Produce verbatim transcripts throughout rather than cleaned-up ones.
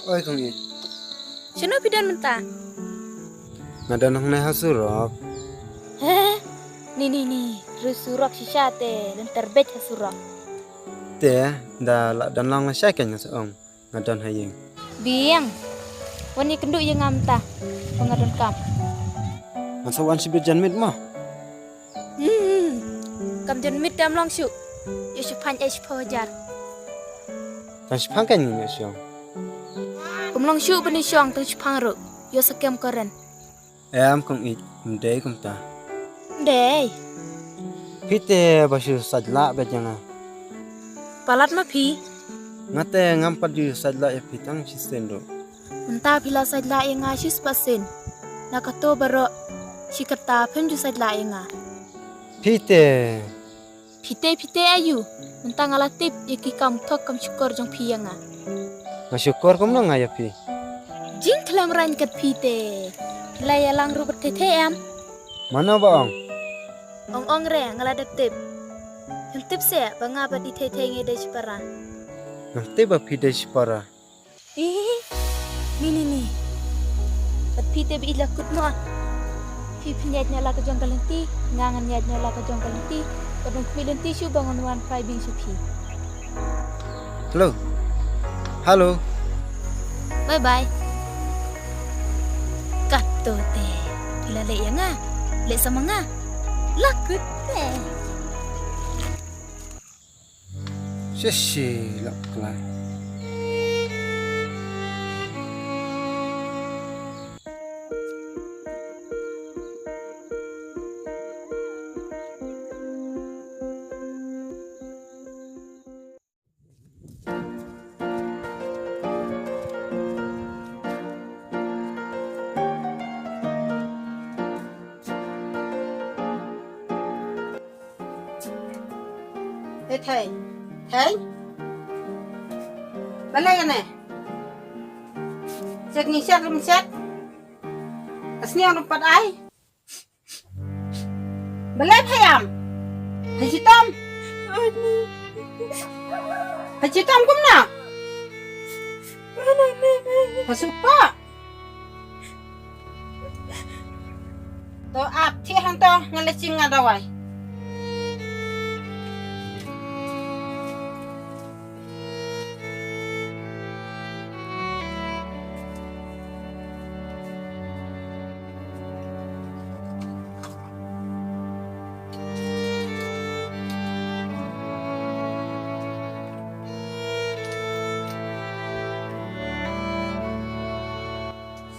Oi kong i. Shano phi don mynta? Nga don hangne ha surok. He? Ni ni ni, ru surok shisha te, lynter beit ha surok. Te, da la don lang la shai kan nga sa ong. Nga don ha ïing. Biang. Wan ïa kynduh ïa nga mynta. Ba nga don kam. Ngan sa wan shibit jan mit mo. Hmm. Kam jan mit dam long shu. Ïa shu phan ai shu phaw hajar. Tang shu phan kan ïa shu. Kum long shu bani shong tang shu phan ru. Ïa sa kem karen. Em kong i, ym dei kumta. Ym dei. Phi te ba shu sait lah bad ïa nga. Palat ma phi. Nga te ngam pat ju sait lah ïa phi tang shisien ruh. Mynta phi la sait lah ïa nga shispah sien. Na kato baroh shi katta phim ju sait lah ïa nga. Phi te. Phi te phi te aïu. Mynta nga la tip ïa ki kam thok kam shukor jong phi ïa nga. Nga shukor kumno nga ïa phi. Jingkhlem rang kat phi te. Phi la ïalang ruh bad thei thei em. Mano ba ong. Ong ong re nga la dep tip. Ngam tip se ba nga bad i thei thei ngi dei shipara. Ngam tip ba phi dei shipara. Ih, ni ni ni. Bad phi te ba ïeit la kut noh. Phi phin ïaid noh la ka jong ka lynti, nga ngan ïaid noh la ka jong ka lynti. Bad ngan khmih lynti shuh ba ngan wan phai biang sha phi. Hello. Hello. Bye bye. Kato te. Phi la leh ïa nga. Leh sa ma nga. La kut te. Shishi lok klai. Hei thei. Thei. Balei kane? Shet ngi shet rum shet. Ka sniang rum pat ai. Balei pha ïam? Pha shitom. Pha shitom kumno? Pha suk pa. To ap, thiah hangto, nga leit shim nga dawai.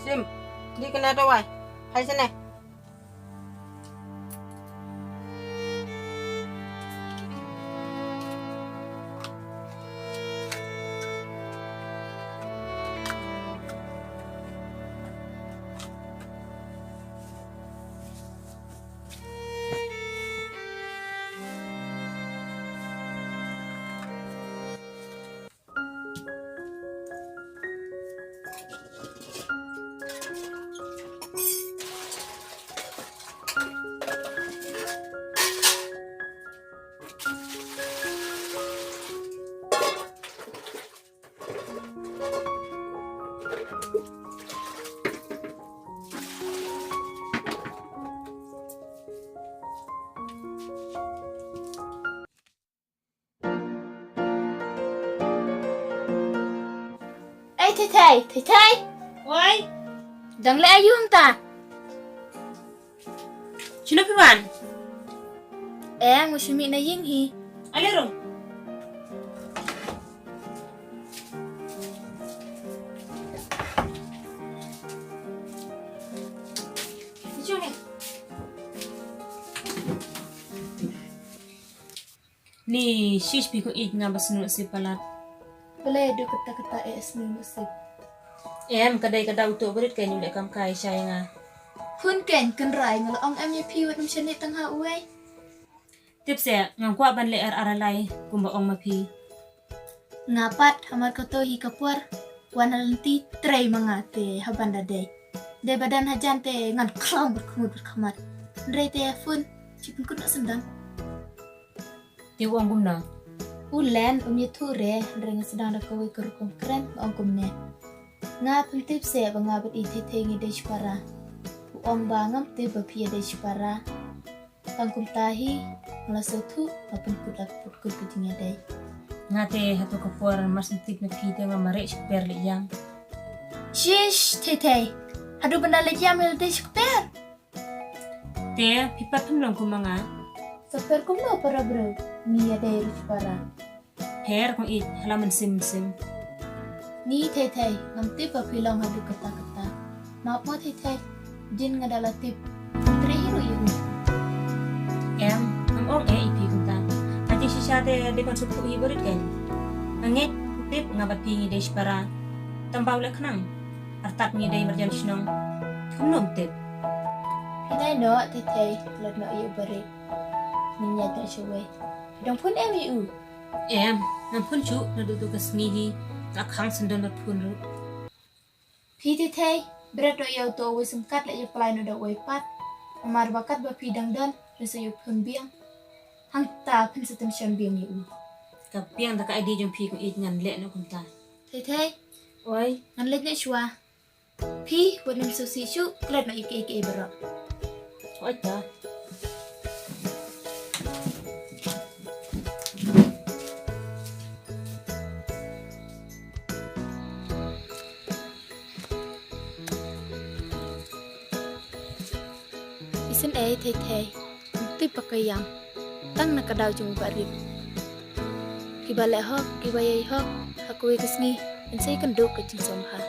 Shim, dih kane dawai. Hai shane. Ei, Thei Thei, Thei Thei. Wai. Dang leh aïu hangta? Shano phi wan? Em, nga shu mih na ïing hi. Ale rung. Ni shish phi kong ïeit, nga ba snu sip palat. Pale du kata kata e snu sip. Em, ka dei ka daw to barit ka nyu le kam kai shai nga. Hun ken ken rai nga la ong em ïa phi wat um shane tang ha uwei. Tip se, nga kwah ban le er aralai kumba ong ma phi. Nga pat hamar ka to hi ka por. Wan lenti trei ma nga te haban da dei. Dei badan hajan te ngan khlong ber khmut ber khmat. Ndrei te phone chip kun sendam. Te u ong kumno? U len um ïathuh re, hynrei nga sdang da kawei ka rukom kren, nga ong kumne. Nga pyntip se ba nga bad i Thei Thei ngi dei shipara. U ong ba ngam tip ba phi ïa dei shipara. Tang kumta hi, nga la sngewthuh, nga pynkut la pynkut ka jingïadei. Nga te hato ka por mar sngewtip na phi te nga mareh shikper leh ïam. Shish, Thei Thei. Haduh ban da leh ïam ïa la dei shikper. Te, phi pat phim long kum ma nga. Sa pher kumno para briew, ngi ïadei ruh para. Pher kong ïeit, hala mynsiem mynsiem. Ni Thei Thei, ngam tip ba phi long haduh katta katta. Map mo Thei Thei, jin nga da la tip. Trei hi ruh ïa u. Em, ngam ong eh ïa phi kumta. Ka jingshisha te dei ban sngewthuh hi barit kein. Nga ngeit, tip nga bad phi ngi dei shipara. Tang ba u leh khnang. Artat ngi dei marjan shnong. Kumno ym tip. Phi dei noh Thei Thei, klet noh ïa u barit. Ngin ïaid noh shawei. Phi dang phone em ïa u? Em, ngam phone shuh naduh tu ka sngi hi. Nga khang sendon bad phone ruh. Phi Thei Thei, bret noh ïa uto uwei symkat leh ïa pynlait noh da uwei pat. Namar ba katba phi dang don, phin sa ïoh phone biang. Hangta phin sa tension biang ïa u. Ka biang da ka idea jong phi kong ïeit, ngan leh noh kumta. Thei Thei. Oi. Ngan leit noh shuwa. Phi, wat nym sngewsih shuh, klet noh ïa kiei kiei baroh. Oi ta. Isynei Thei Thei, ym tip ba ka ïam tang na ka daw jong u Bah Rip. Kiba leh hok, kiba ïai hok, ha kawei ka sngi yn sa ïakynduh ka jingsngewbha.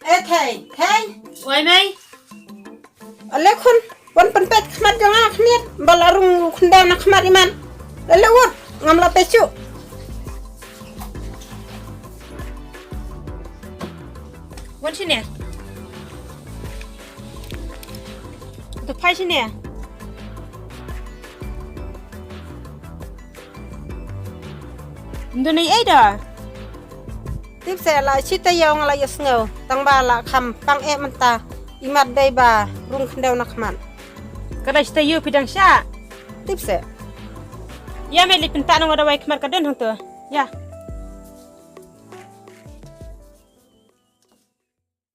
Eh, Thei, Thei. Oi, Mei. Ale khun, wan pynpeit khmat jong nga khmiat, ba la rung khyndaw na khmat imat. Ale wut, ngam la peit shuh. Wan shane. To phai shane. Ym don ei ei da. Tip se la shi taïew nga la ïohsngew, tang ba la kham pang eh mynta, imat dei ba rung khyndew na khmat. Ka da shi taïew phi dang shah. Tip se. Ïa me leit pynta na nga dawai khmat ka don hangto. Ïa.